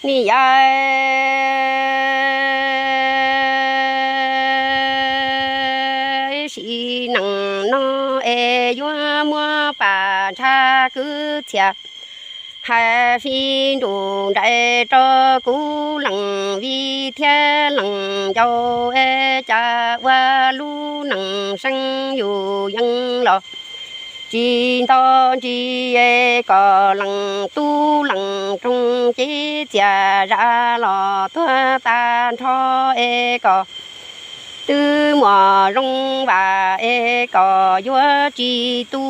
Niam yawm, sim neej no es yuav muab pam ntshav kwv txhiaj hais fij nruj nraim rau kuv leej vij thiab leej ncaus es cas ua lub neej seev yus yeej los tsis nto ntsis es kom leej tub leej roog cev txias zam los tuag tag nrho es kom twb muaj zoo vam es kom yuav tsis tu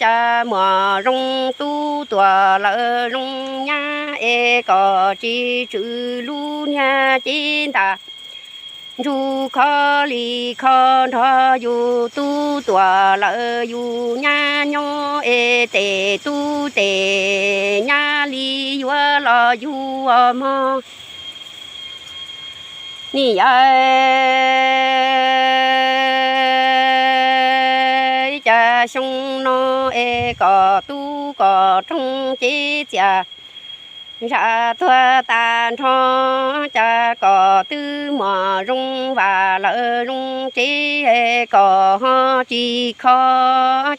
cas muaj zoo tub tuaj lawm zoo nyab es kom tsis tswm lub niag cev ntaj ntsug kho li kho nrog yus tub tuaj lawm yus nyab nyob es tes tub tes nyab li yuav los yug os mog. Niam yawm, cas xyoo no es kom tub kom roog cev txias zam tuag tag nrho cas kom twb muaj zoo vam lawm zoo tsev es kom ho tsis kho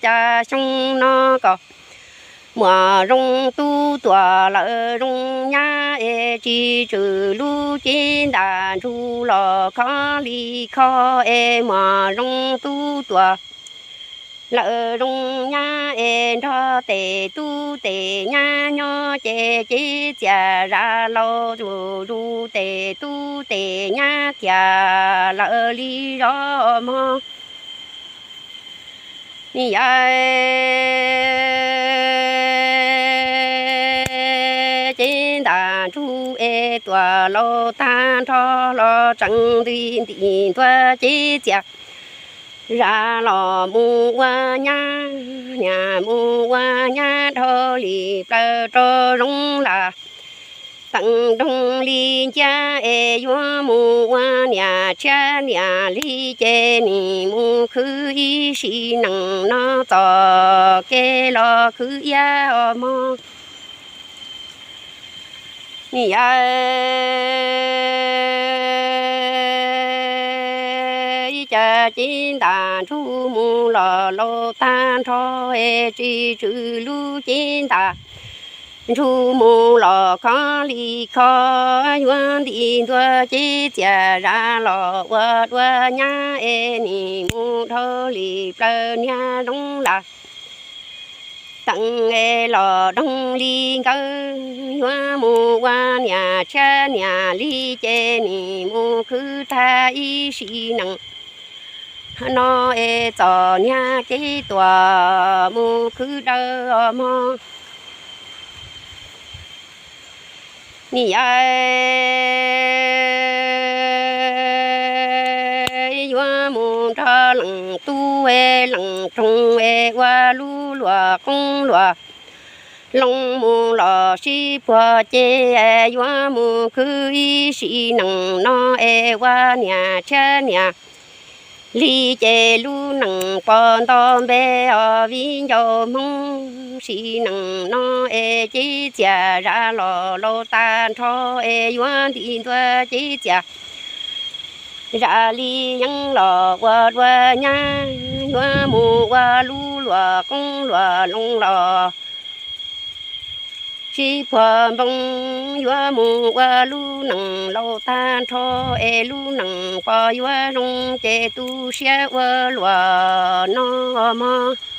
cas xyoo no kom muaj zoo tub tuaj lawm zoo nyab es tsis tswm lub cev ntaj ntsug los kho li kho es muaj zoo tub tuaj lawm zoo nyab es nrog tes tub tes nyab nyob ces cev txias zam los zus zus tes tub tes nyab kiag lawm li zos mog. Niam yawm, cev ntaj ntsug es tuaj laus tag nrho los tseem nti nti ntua cev txias zam los mus ua nyab, niam mus ua nyab dhau li plaws rau zoo lam teem doog li nciab es yuav mus ua niam tshiab niam li ces nim mus khwv ib sim neej no txoj kev los khwv iab os mog. Niam yawm, cas cev ntaj ntsug mus los laus tag nrho es tsis tswm lub cev ntaj ntsug mus los kho li kho yuav nti ntua cev txias zam los ua dua nyab es nim mus dhau li plaws niag zoo lam teem es los doog li nkawd yuav mus ua niam tshiab niam li ces nim mus khwv tag ib sim neej no es txom nyab kev tuaj mus khwv dawb os mog. Niam yawm, yuav mus nrog leej tub es leej roog es ua lub luam qoob luam loo mus los sib puag ces yuav mus khwv ib sim neej no es ua niam tshiab niam li ces lub neej pos nto npe os viv ncaus Hmoob. Sim neej no es cev txias zam los laus tag nrho es yuav nti ntua cev txias zam li yeeb los ua dua nyab yuav mus ua lub luam qoob luam loo los sib puag npoo yuav mus ua lub neej laus tag nrho es lub neej pos yuav zoo ces tu siab ua luam no mog.